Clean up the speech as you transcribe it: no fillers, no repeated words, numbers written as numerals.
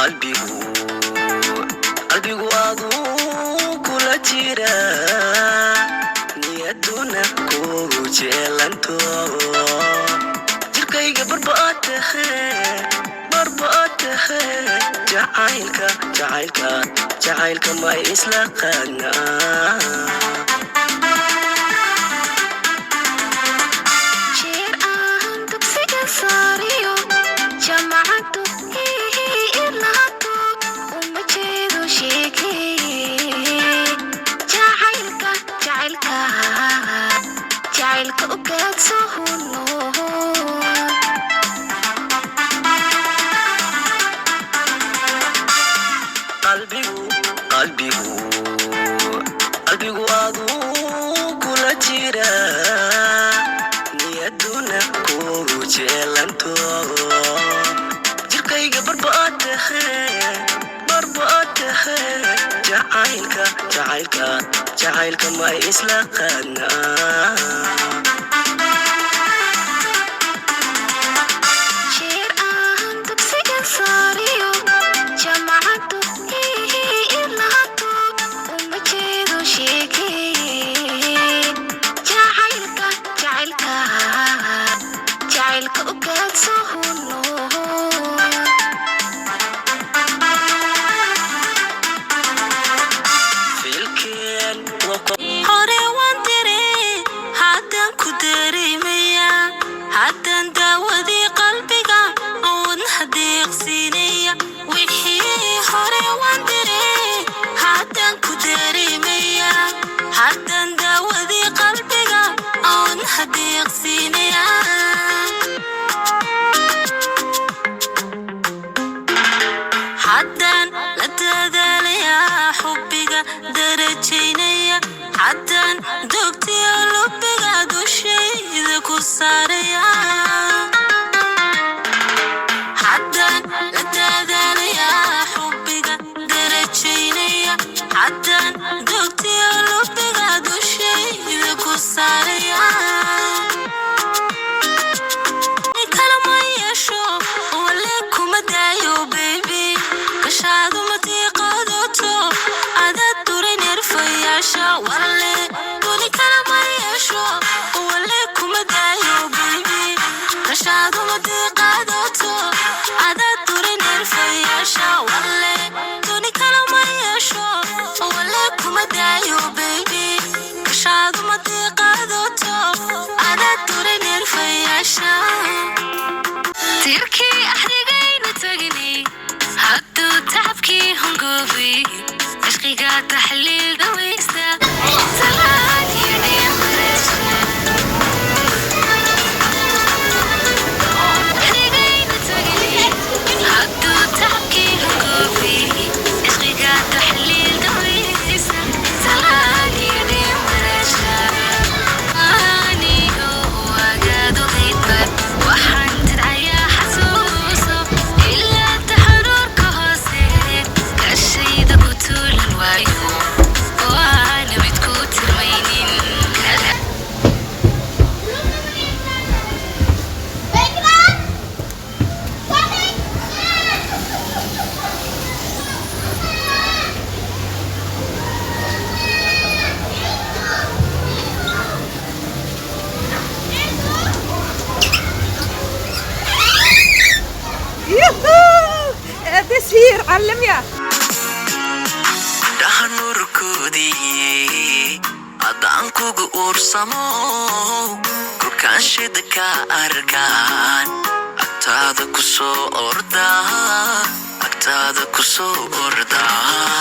Qalbigu, qalbigu aduu kula jira, niyaduna kugu jeelanto. Jirkayga barbaatahe, barbaatahe. Jacaylka, jacaylka, jacaylka ma isla qaadnaa? Jeer aan dugsiga saariyo jamacaddu ilaato, uma jeedo sheekeye. Jacaylka, jacaylka, jacaylka u kaadso huno. Qalbigu, qalbigu, qalbigu aduu kula jira, niyaduna kugu jeelanto. Jirkayga barbaatahe, barbaatahe. Jacaylka, jacaylka, jacaylka ma isla qaadnaa? Jeer aan dugsiga saariyo jamacaddu ilaato, uma jeedo sheekeye. Jacaylka, jacaylka, jacaylka u kaadso huno. Fiilkeen waa Hore waan diray, haddaan ku dareemaya, haddaan daawadii qalbiga oon hadeeqsiinaya. Wixii hore waan diray, haddaan ku dareemaya, haddaan daawadii qalbiga oon hadeeqsiinaya. Haddaan la dadaalayaa xubbiga darajaynaya, haddaan dogtiyo lubiga dushayda ku saaraya. Haddaan la dadaalayaa xubbiga darajaynaya, haddaan dogtiyo lubiga dushayda ku saaraya. Kalama yeesho wale kuma daayo baby, kashaadu matiiqadoto adaad duray nerfayaasha. Wale duni kalama yeesho wale kuma daayo baby, kashaadu matiiqadoto adaad duray nerfayaasha. Wale duni kalama yeesho wale kuma daayo baby, kashaadu matiiqadoto adaad duray nerfayaasha. Tirkii axdigayna tagnay hadduu tacabkii hungoobay, cishqiga taxliil dhawaysta talaad yidhi. Axdigayna tagnay hadduu tacabkii hungoobay, cishqiga taxliil dhawaysta talaad yidhi marasha. Anigo wagaadu qiidbad waxaan tidcayaa xasuuso ilaa taxaruurka hoose kashayda ku tuulan waayo waana mid ku tirmaynin kala. Yuhuu! This here علميا. Dhahanurkoodii haddaan kugu uursamo, kolkaan shida ka arkaan agtaada ku soo ordaa, agtaada ku soo ordaa.